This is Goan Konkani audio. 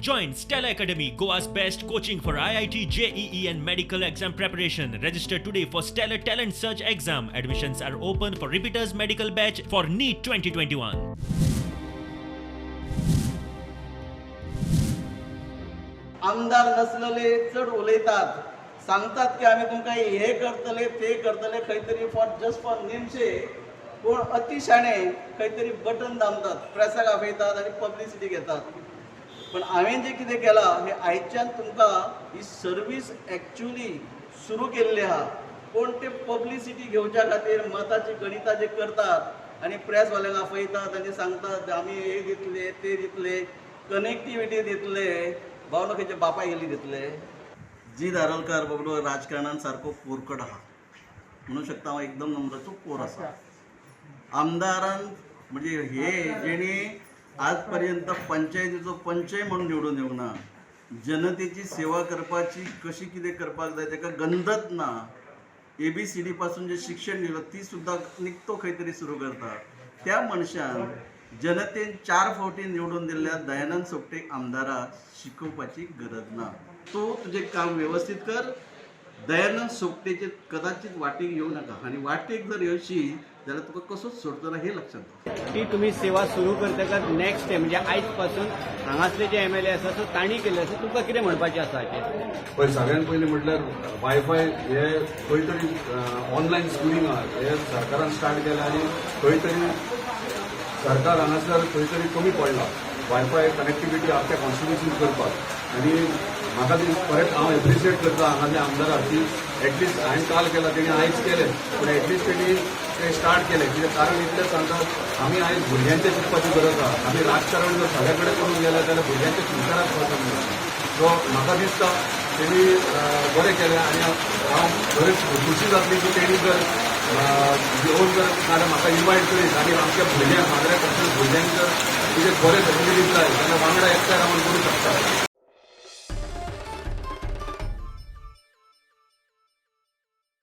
Join Stellar Academy, Goa's best coaching for IIT, JEE, and medical exam preparation. Register today for Stellar Talent Search exam. Admissions are open for repeaters medical batch for NEET 2021. आमदार नसलेले चड उलयतात, सांगतात की आमी तुमकां हे करतले ते करतले, खंय तरी फॉर जस्ट फॉर नेमशे कोण अति शाणे खंय तरी बटन दामतात, प्रेसाक आपयतात आनी पब्लिसिटी घेतात. पण हांवें जें कितें केलां हें आयच्यान तुमकां ही सर्वीस एक्चुली सुरू केल्ली आहा. कोण ते पब्लिसिटी घेवच्या खातीर मताची गणितां जे करतात आनी प्रेसवाल्यांक आपयतात आनी सांगतात आमी हे दितले ते दितले, कनेक्टिविटी दितले, भावना खंयच्या बापाय गेली दितले. जी धारोलकार बाबडो राजकारणान सारको पोरकट आहा म्हणू शकता हांव, एकदम नंबराचो पोर आसा. आमदारान म्हणजे हे जेणे आजपर्यंत पंचायतीचो पंचय म्हणून निवडून येवंक ना, जनतेची सेवा करपाची कशी कितें करपाक जाय ताका गंदत ना, ABCD पासून जे शिक्षण दिलं ती सुद्दां निकतो खंय तरी सुरू करता. त्या मनशान जनतेन 4 फावटी निवडून दिल्ल्या दयानंद सोपटे आमदाराक शिकोवपाची गरज ना. तूं तुजें काम व्यवस्थीत कर, दयानंद सोपटेचे कदाचित वाटेक येवं नाका, आनी वाटेक जर येवशी जाल्यार तुका कसोच सोडचो ना हे लक्षात दवर. ती तुमी सेवा सुरू करतकच नेक्स्ट डे म्हणजे आयज पासून हांगासले जे MLA आसा सो तांणी केल्ले आसा, तुमकां कितें म्हणपाचें आसा हाचेर? पळय, सगळ्यान पयलीं म्हटल्यार वायफाय हे खंय तरी ऑनलायन स्कुलींग आहा हे सरकारान स्टार्ट केलें आनी खंय तरी सरकार हांगासर खंय तरी कमी पडला वायफाय कनेक्टिविटी आख्या कॉन्स्टिट्युन्सीन करपाक. आनी म्हाका ती परत हांव एप्रिशिएट करता हांगासल्या आमदाराक की एटलिस्ट हांवें काल केला तेणी आयज केलें, पूण एटलिस्ट तेणी ते स्टार्ट केलें. कित्याक कारण इतलें सांगता, आमी आयज भुरग्यांचें चिंतपाची गरज आहा. आमी राजकारण जर सगळे कडेन करूंक गेले जाल्यार भुरग्यांच्या फ्युचराक वचप ना. सो म्हाका दिसता तेणी बरें केलें आनी हांव बरें खुशी जातली की तेणी जर येवन जर नाजाल्यार म्हाका इनवायट करीत आनी आमच्या भुरग्यांक मांद्र्या कसले भुरग्यांक जर कितें बरें फेसिलिटीज जाय जाल्यार वांगडा एकठांय रावन करूं शकता.